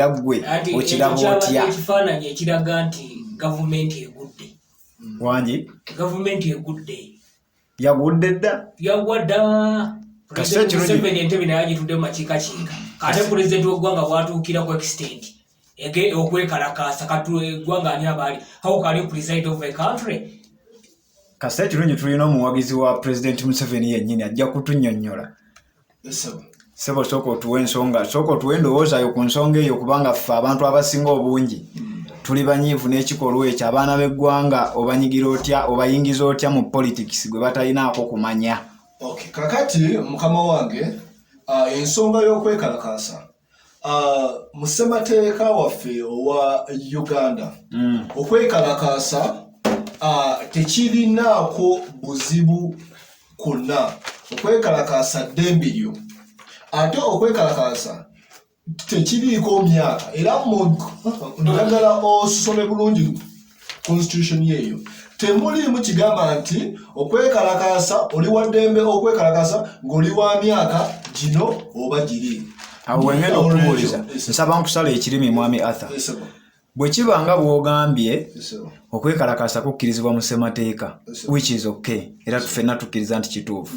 Era ggwe okiraba otya? Ekifaananyi ekiraga nti gavumenti egudde. Wangi? Gavumenti egudde. Yagudde dda. Yagwa dda. Museveni entebe naye agitudde mu makiikakiika, ate pulezidenti w'eggwanga bwatuukira ku extent okwekalakaasa, kati eggwanga ani abaali? How can you preside over a country? Kasita ekirungi tulina omuwagizi wa Pulezidenti Museveni yennyini, ajja kutunnyonnyola. Sebo, sooka otuwe ensonga, sooka otuwe endowoozayo ku nsonga eyo, kubanga ffe abantu abasinga obungi tuli banyiivu n'ekikolwa ekyo. Abaana b'eggwanga obanyigira otya, obayingiza otya mu politics gwe batalinaako kumanya? Okay, kakati mukama wange, ensonga y'okwekalakaasa, mu ssemateeka waffe owa Uganda, okwekalakaasa tekirinaako buzibu kwonna. Okwekalakaasa ddembe lyo, ate okwekalakaasa tekiriiko myaka. Era njagala osome bulungi constitution yeeyo, temuliimu kigamba nti okwekalakaasa oli wa ddembe okwekalakaasa ng'oli wa myaka gino oba giri. Awo wengenda okubuuliza, nsaba nkusala ekirimi, Mwami Arthur. Bwe kiba nga bw'ogambye, okwekalakaasa kukkirizibwa mu ssemateeka, which is okay, era ffenna tukkiriza nti kituufu,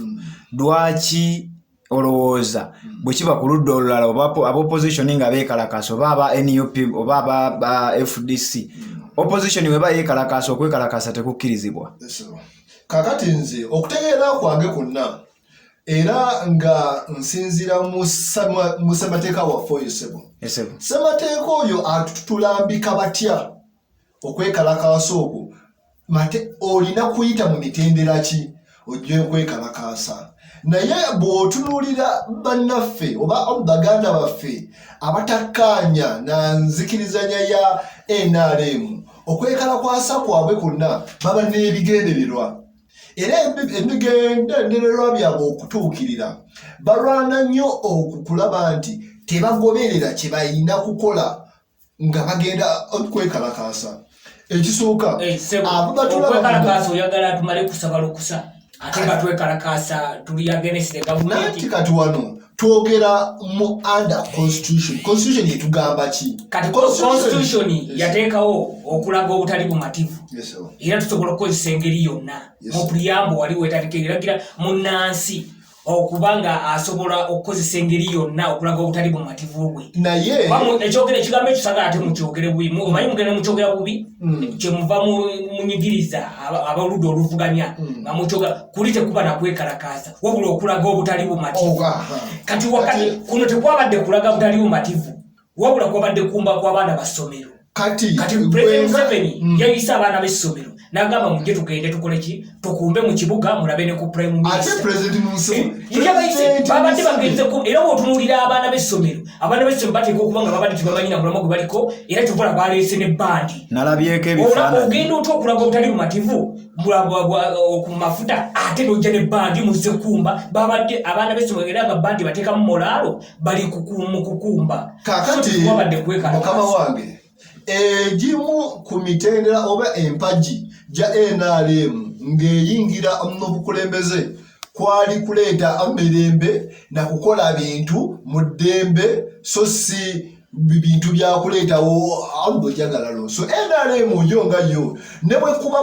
lwaki olowooza bwe kiba ku ludda olulala, oba aba opposition nga beekalakaasa, oba aba NUP oba aba FDC, opposition weba yeekalakaasa, okwekalakaasa tekukkirizibwa? Kakati nze okutegeera kwange kwonna, era nga nsinziira mu ssemateeka waffe oyo, sebo, ssemateeka oyo atutulambika batya okwekalakaasa okwo? Mate olina kuyita mu mitendera ki ojja okwekalakaasa? Naye bw'otunuulira bannaffe oba baganda baffe abatakkaanya na nzikirizanya ya NRM, okwekalakwasa kwabwe kwonna baba n'ebigendererwa, era ebigendererwa byabwe okutuukirira balwana nnyo okukulaba nti tebagoberera kye balina kukola nga bagenda okwekalakaasa. Ekisooka, eh, okwekalakaasa oyagala tumale kusaba lukusa, ate nga twekalakaasa tuli against the government. Nanti kati wano twogera mu under constitution. Constitution yetugamba ki? Kati constitution yateekawo okulaga obutali bumativu, era tusobola okukozesa engeri yonna. Mu preamble wali wetandika eragira munnansi okuba nga asobola okukozesa engeri yonna okulaga obutali bumativu bwe. Naye ekyogera ekigambo ekyo sagala ate mukyogere bubi. Omanyi mugenda mukyogera bubi, kyemuva munyigiriza abaludda oluvuganya, nga mukyogera kuli tekuba nakwekalakaasa, wabula okulaga obutali bumativu. Kati wakati kuno tekwabadde kulaga butali bumativu, wabula kwabadde kumba kw'abaana basomero. Kati Kati President Museveni yayise abaana b'essomero n'agamba, "Mujje tugende tukole ki? Tukumbe mu kibuga, mulabe ne ku prime minister." Yabayise, babadde bagenze. Era bw'otunuulira abaana b'essomero, abaana b'essomero bateeka okuba nga babadde tebamanyi na mulamwa gwe baliko, era kyova baleese ne bandi. Nalabyeko ebifaananyi. Ogenda otya okulaga obutali bumativu ku mafuta, ate n'ojja ne bandi muzze kumba? Babadde abaana b'essomero, era nga bandi bateekamu morale, bali mu kukumba. Kakati mukama wange, egimu ku mitendera oba empagi gya NRM ng'eyingira mu bukulembeze kwali kuleeta mirembe na kukola bintu mu ddembe, so si bintu byakuleetawo bujagalalo. So NRM yo nga yo ne bwekuba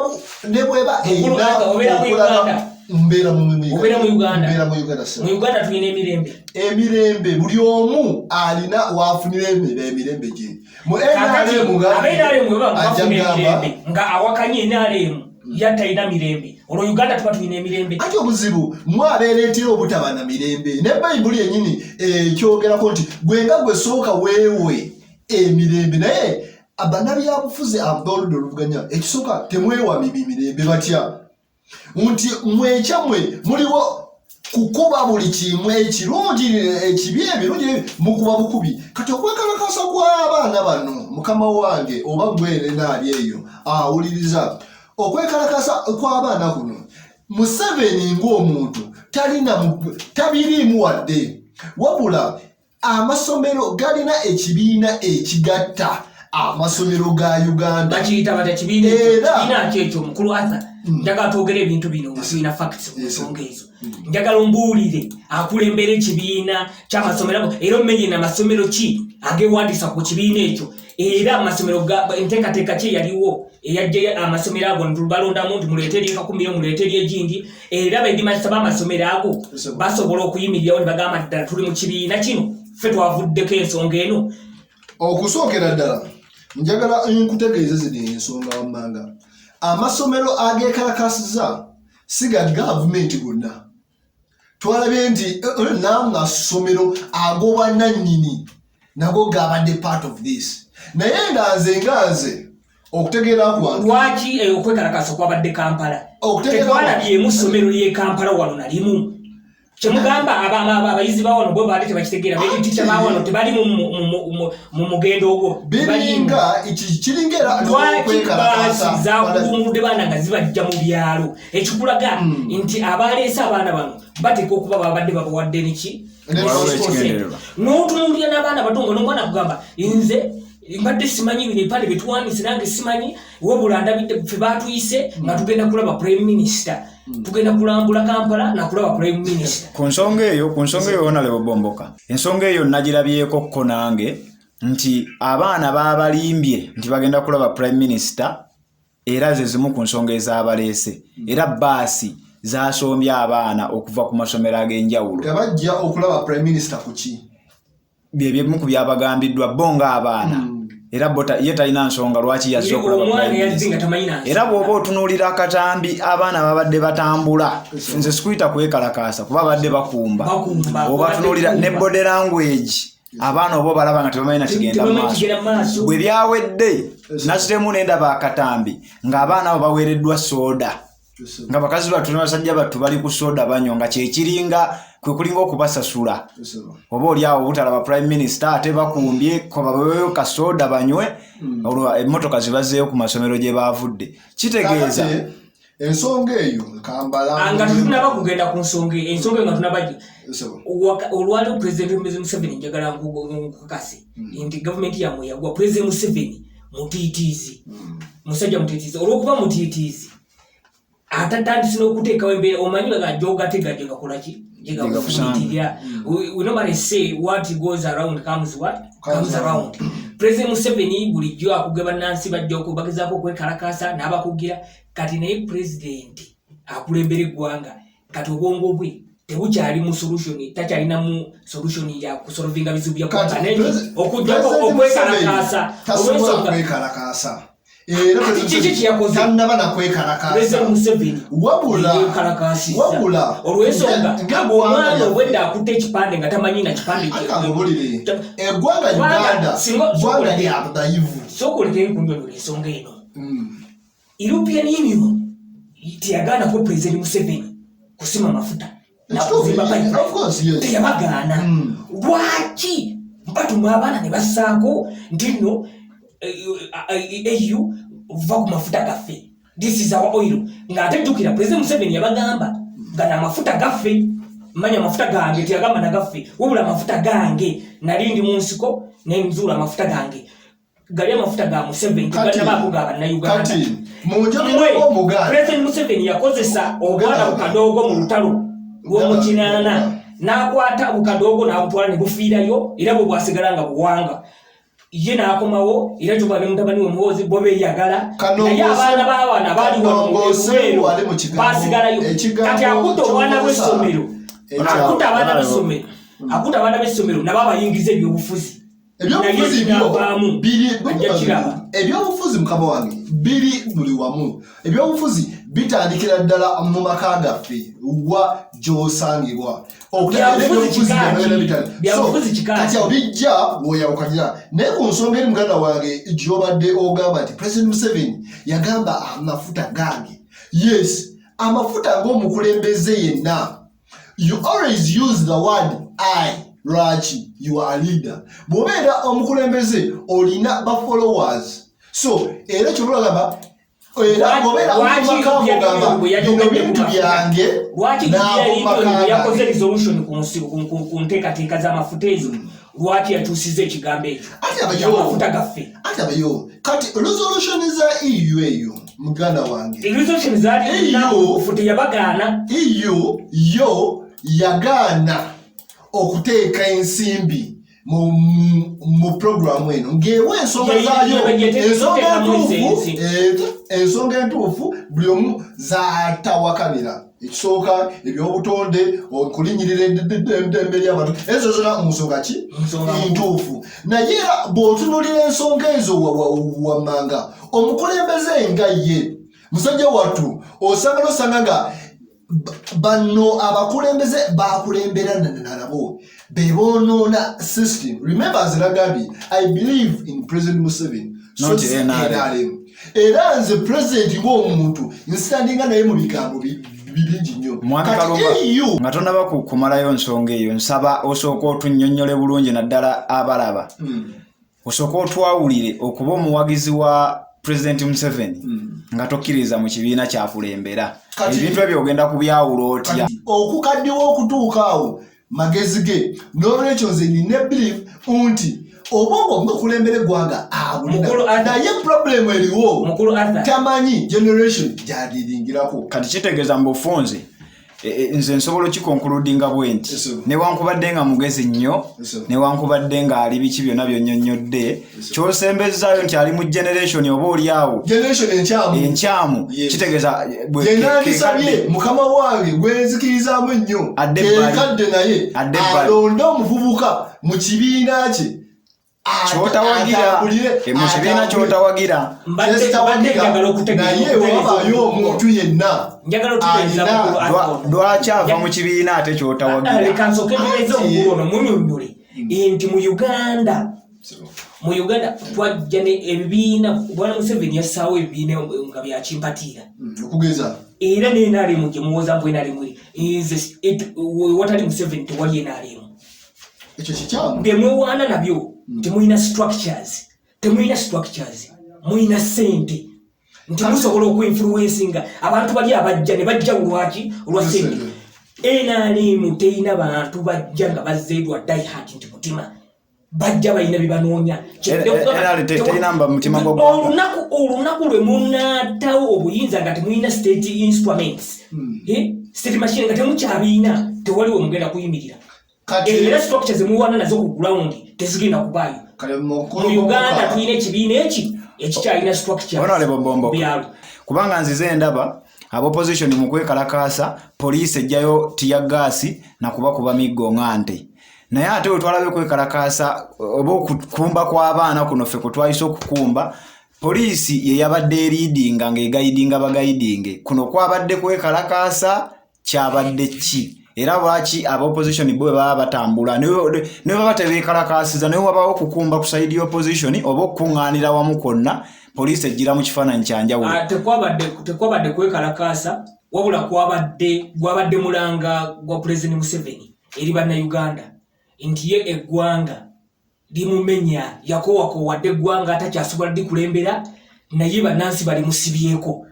ne bweba erina okulaga, mbeera mu Uganda. Mu Uganda. Mu Uganda tulina emirembe. Emirembe, buli omu alina wafunira emirembe gye. Mu NRM nga awakanye NRM yatalina mirembe, olwo Uganda tuba tulina emirembe? Ati obuzibu mwabeereetera obutaba na mirembe. Ne Bayibuli yennyini ekyogerako nti gwe nga gwe sooka weewe emirembe. Naye bannabyabufuzi ab'oludda oluvuganya, ekisooka temwewa mirembe. Batya nti mwekyammwe muliwo kukuba buli kimu, ekirungi, ekibi, ebirungi, mukuba bukubi. Kati okwekalakasa kw'abaana bano, mukama wange, oba gwerenaali eyo awuliriza, okwekalakasa kw'abaana kuno, Museveni ng'omuntu talina tabiriimu wadde, wabula amasomero galina ekibiina ekigatta amasomero ga Uganda. Bakiyita batya kibiina ekyo? Kyekyo, mukulu Arthur, njagala twogere ebintu bino nga tulina facts ku nsonga ezo. Njagala ombuulire akulembera ekibiina ky'amasomero ago, era omenye namasomero ki. agewandiisa ku kibiina ekyo? Era amasomero, enteekateeka ki eyaliwo eyajjayo amasomero ago ntibalondamu nti muleete eryekakumiro, muleete eryegindi? Era bedimasita b'amasomero ago basobola okuyimirirawo ne bagamba ddala tuli mu kibiina kino, ffe twavuddeko ensonga eno? Okusookera ddala, njagala nkutegeeze zino ensonga wammanga. Amasomero ageekalakasiza si ga gavumenti gonna. Twalabye nti n'amasomero ag'obwannannyini nago gabadde part of this, naye nga nze okutegeera kwange, Lwaki okwekalakasa kwabadde Kampala? Tetwalabyemu ssomero ly'e Kampala wano nalimu. Kyemugamba abayizi ba wano bo baali tebakitegeera? Bekitica ba wano tebali mu mugendo ogwo? Biringa kiringa era Lwaki baasi zakulumuludde baana nga zibajja mu byalo, ekikulaga nti abaleese abaana bano bateeka okuba babadde babawadde niki? N'otunuulira n'abaana bato nga n'omwana kugamba, "Nze mbadde simanyi bino ebipande byetuwandiise, nange simanyi, wabula ndabidde ffe batuyise nga tugenda kulaba prime minister, tugenda kulambula Kampala nakulaba prime minister." Ku nsonga eyo, honorable Bomboka, ensonga eyo nagirabyeko kko nange nti abaana babalimbye nti bagenda kulaba prime minister, era ze zimu ku nsonga ezabaleese, era baasi zasombye abaana okuva ku masomero ag'enjawulo. Nga bajja okulaba prime minister ku ki? Byebimu ku byabagambiddwa bo ng'abaana, era bo ye talina nsonga lwaki yazze okulaba Omwana prime yazze minister. nga tamanyi na Era bw'oba otunuulira akatambi, abaana babadde batambula, nze sikuyita kwekalakaasa kuba babadde bakumba. Bakumba, Obatunuulira ne bakumba. body language, abaana oba obalaba nga tebamanyi na kigenda mu Tebamanyi maaso. kigenda mu maaso. Bwe byawedde, nazitemu nendaba akatambi ng'abaana abo baweereddwa sooda, nga bakazi battu ne basajja battu bali ku sooda banywa, nga kyekiringa kwe kulinga okubasasula oba oli awo obutalaba prime minister, ate bakumbye babaweyo kasooda banywe, olwo emmotoka zibazeeyo ku masomero gye baavudde. Kitegeeza Kakati, ensonga eyo kambala Ah, nga tetunaba kugenda ku nsonga eyo, ensonga eyo nga tunaba olwaliwo President Museveni, njagala nkukakase nti gavumenti yammwe yagwa. President Museveni mutiitiizi, musajja mutiitiizi. Olwokuba mutiitiizi, atatandise n'okuteekawo embeera, omanyi baga jogatega gyegakolaki, gyegakufumitirira. We normally say what goes around comes, what comes around. President Museveni bulijjo akuga bannansi, bajja bagezaako okwekalakaasa n'abakugira. Kati naye president akulembera eggwanga, kati obwongo bwe tebukyali mu solution, takyalinamu solution ya kusolvinga bizibu bya ggwanga. Kati Naye okuggyako President okwekalakaasa, Museveni tasobola olw'ensonga kwekalakaasa, era Ati kiki kye yakoze? Tannaba nakwekalakaasa. President Museveni Wabula yekalakasizza wabula olw'ensonga ng'eggwanga omwana lyaffe- obwedda akutte ekipande nga tamanyi na kipande. Akangobulire, eggwanga Kubanga Uganda ggwanga lya bayivu. Sooka olekere nkunyonyola ensonga eno. European Union teyagaanako President Museveni kusima mafuta nakuzimba pipeline. Of course, yes. Teyabagaana. Lwaki batuma abaana ne bassaako nti nno EU va ku mafuta gaffe, this is our oil? Ng'ate jjukira President Museveni yabagamba gano amafuta gaffe, manya amafuta gange. Teyagamba nagaffe, wabula amafuta gange. Nali ndi mu nsiko nenzuula amafuta gange. Gali amafuta ga Museveni, tegannabaako ga Bannayuganda. Kati mu njogera omuganda, President Museveni yakozesa obwana bukadoogo mu lutalo lw'omukinaana, n'akwata bukadoogo n'abutwala ne bufiirayo, era bwe bwasigala nga buwanga. Ye n'akomawo, era kyoba ne mutabani we Muhoozi bo beeyagala, naye abaana b'abaana baali wano mu Kanongoose Luweero wali mu kigambo- basigalayo. Ekigambo Kati akutte obwana ky'omusa. bw'essomero, akutte abaana b'essomero, akutte abaana b'essomero nabo abayingiza ebyobufuzi. Ebyobufuzi Naye byo kinavaamu, biri ajja kiraba. Ebyobufuzi, mukama wange, biri buli wamu. Ebyobufuzi bitandikira ddala mu maka gaffe wa gy'osangibwa. Okutegeera Byabufuzi ebyobufuzi kika byonna ki? bitandika. Byabufuzi So, kika kati ki? awo bijja woyawukanira. Naye ku nsonga eri, muganda wange, gy'obadde ogamba nti President Museveni yagamba amafuta gange, yes, amafuta ng'omukulembeze yenna, you always use the word "I". Lwaki? You are a leader. Bw'obeera omukulembeze, olina ba followers, so era kyobulagamba, era bw'obeera Lwaki mumaka European ogamba Union bwe bino yayogedde bintu ku mafuta? byange Lwaki n'abo European maka Union bwe yakoze gange. resolution ku ku nteekateeka z'amafuta ezo, lwaki yakyusiza ekigambo ekyo Ate abayo. amafuta gaffe? Ate abayo, kati resolution za EU eyo, muganda wange, Resolution zaali EU. nakufu, teyabagaana. EU yo yagaana okuteeka ensimbi. Mu programu eno ng'ewa ensonga zaayo, ensonga entuufu buli omu zatawakanira. Ekisooka, ebyobutonde, okulinyirira eddembe ly'abantu, ezo zona nsonga ki ntuufu. Naye era bw'otunulira ensonga ezo wammanga, omukulembeze nga ye musajja wattu osanga nosanga nga bano abakulembeze bakulembera nabo bebonoona system. Remember, nze nagambye, I believe in President Museveni, so NRM. Era nze president ng'omuntu nsitandinga naye mu bigambo bingi nnyo. Kati nga tonaba kumalayo nsonga eyo, nsaba osooka otunnyonnyole bulungi, naddala abalaba. Osooka otwawulire okuba omuwagizi wa President Museveni nga tokkiriza mu kibiina kyakulembera, ebintu ebyo ogenda kubyawula otya? Okukaddiwa okutuuka awo magezi ge. N'olwekyo nze nina belief nti obwongo obukulembera eggwanga abulina, naye problem eriwo, tamanyi generation gyadiringirako. Kati kitegeeza mu bufunze, nze nsobola okikonkuludinga bwe nti, newankubadde nga mugezi nnyo, newankubadde nga ali biki byonna byonnyonnyodde, kyosembezaayo nti ali mu generation oba oli awo enkyamu, kitegeeza Yenandisabye mukama wange gwenzikirizaamu ennyo kekadde, naye alonde omuvubuka mu kibiina kye. Kyotawagira mu kibiina kyotawagira. Naye wabaayo omuntu yenna. Lwaki ava mu kibiina ate kyotawagira? Leka nsooke ntegeeze omukulu ono, munyonnyole nti mu Uganda twajja ne ebibiina. Bwana Museveni yassaawo ebibiina nga byakimpatiira. Okugeza? Era ne NRM gye muwoza mbu NRM, nze watali Museveni tewali NRM. Ekyo kikyamu. Byemwewaana nabyo, temulina structures, temulina structures, mulina sente nti musobola okuinfluencinga abantu bali abajja ne bajja. Lwaki? Olwa sente. NRM terina bantu bajja nga bazzeedwa diehard nti mutima, bajja balina byebanoonya. Olunaku lwe munaatawo obuyinza nga temulina state instruments, state machine nga temukyabiina, tewaliwo mugenda kuyimirira. Era structure zemuwana nazo ku ground tezigenda kubaayo. Mu Uganda tulina ekibiina eki ekikyalina structure. Kubanga nzize ndaba abopposition mu kwekalakaasa, poliisi ejjayo tear gas nakubakuba miggo nga nte. Naye ate bwe twalabe kwekalakaasa oba okukumba kw'abaana kuno ffe kwe twayise okukumba, poliisi ye yabadde eriidinga ng'egayidinga bagayidinge. Kuno kwabadde kwekalakaasa kyabadde ki? Era lwaki aba opposition bo bwe baba batambula ne baba tebeekalakaasiza, naye wabawo okukumba ku side opposition oba okukuŋŋaanira wamu kwonna, poliisi ejjira mu kifaananyi kyanjawulo? Ah, tekwabadde kwekalakaasa, wabula kwabadde gwabadde mulanga gwa President Museveni eri Bannayuganda nti ye eggwanga limumenya, yakowakowadde eggwanga, atakyasobola likulembera, naye bannansi balimusibyeko.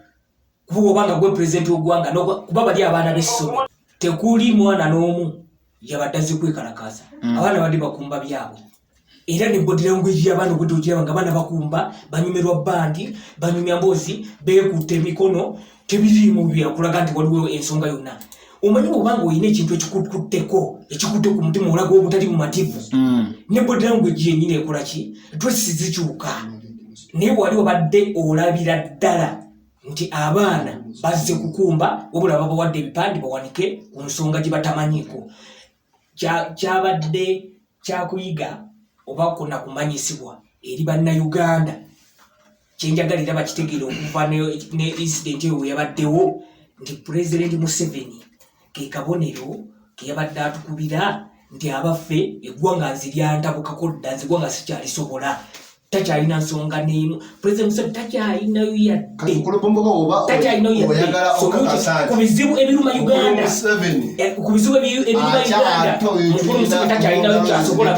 Kuba obanga gwe pulezidenti w'eggwanga, kuba bali abaana b'essomero, tekuli mwana n'omu yabadde azze kwekalakaasa. Abaana badde bakumba byabwe, era ne body language y'abaana obwedde ogiraba nga abaana bakumba, banyumirwa bandi, banyumya mboozi, beekutte emikono, tebiriimu byakulaga nti waliwo ensonga yonna. Omanyi bwobanga olina ekintu ekikukutteko, ekikutte ku mutima, olaga obutali bumativu. Ne body language yennyini ekola ki, twesi zikyuka. Naye wali obadde olabira ddala nti abaana bazze kukumba, wabula babawadde ebipande bawanike ku nsonga gye batamanyiiko. Kyabadde kyakuyiga oba kona kumanyisibwa eri Bannayuganda. Kyenjagalira bakitegeere okuva ne incident eyo weyabaddewo nti Pulezidenti Museveni ke kabonero keyabadde atukubira nti abaffe eggwanga nziryantabukako dda, nze eggwanga sikyalisobola. Takyalina nsonga n'emu, Pulezidenti Museveni takyalinayo yadde, takyalinayo yadde ku bizibu ebiruma Uganda, ku bizibu ebiruma Uganda. Mukulu Museveni takyalinayo kyasobola.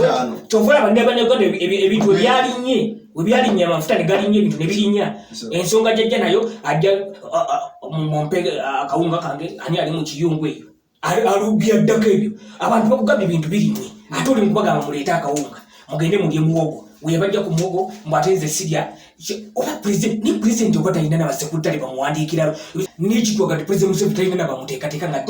Kyova olaba ne Bannayuganda ebintu ebyalinye webyalinnya, amafuta ne galinnya, ebintu ne birinnya. Ensonga jajja nayo ajja mumpe akawunga kange, ani ali mu kiyungu eyo alubyaddako ebyo. Abantu bakugamba ebintu birinye, ate oli mukubagamba muleete akawunga mugende mulye muwogo. Weyabajja ku muwogo mbu ate nze sirya. Oba president ni president oba talina nabasekuritale bamuwandiikira nekitwaga ti President Museveni talina nabamuteekateeka nga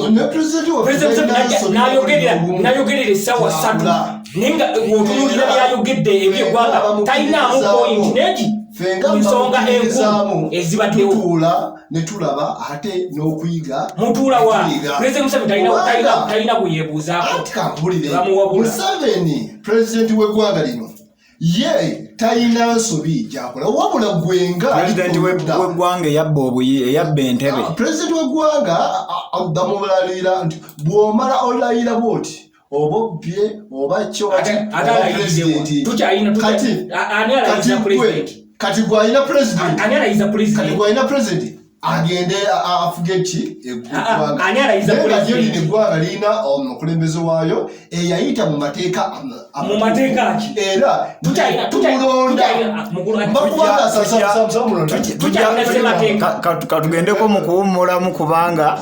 nayogerera essaawa 3. Naye nga bw'otunuulira byayogedde eby'eggwanga talinaamu point negi Fenga nsonga enkulu bamukkiririzaamu, ezibaddewo. Tutuula ne tulaba ate n'okuyiga. Mutuula wa? Tuyiga. Pulezidenti Museveni Kubanga- talina gwe yeebuuzaako. Anti kampulire. Bamuwabula. Museveni pulezidenti w'eggwanga lino, ye talina nsobi gyakola, wabula gwenga Pulezidenti w'eggwanga eyabba obuyi, eyabba entebe. Pulezidenti w'eggwanga bamulalira nti bw'omala olayira bwoti oba obbye oba ki oba ki, Ate oba alayiriddewa? pulezidenti. Ani Kati alayiza gwe pulezidenti? Kati gwe alina pulezidenti. Ani alayiza Kati pulezidenti? gwe alina pulezidenti agende afuge ki eggwanga? Ani alayiza Naye nga lyo pulezidenti? lino eggwanga lirina omukulembeze waayo eyayita mu mateeka Mu mateeka ki? Era tumulonda. Mbakubaga. Tukyalina ssemateeka. Katugendeko mu kuwummulamu kubanga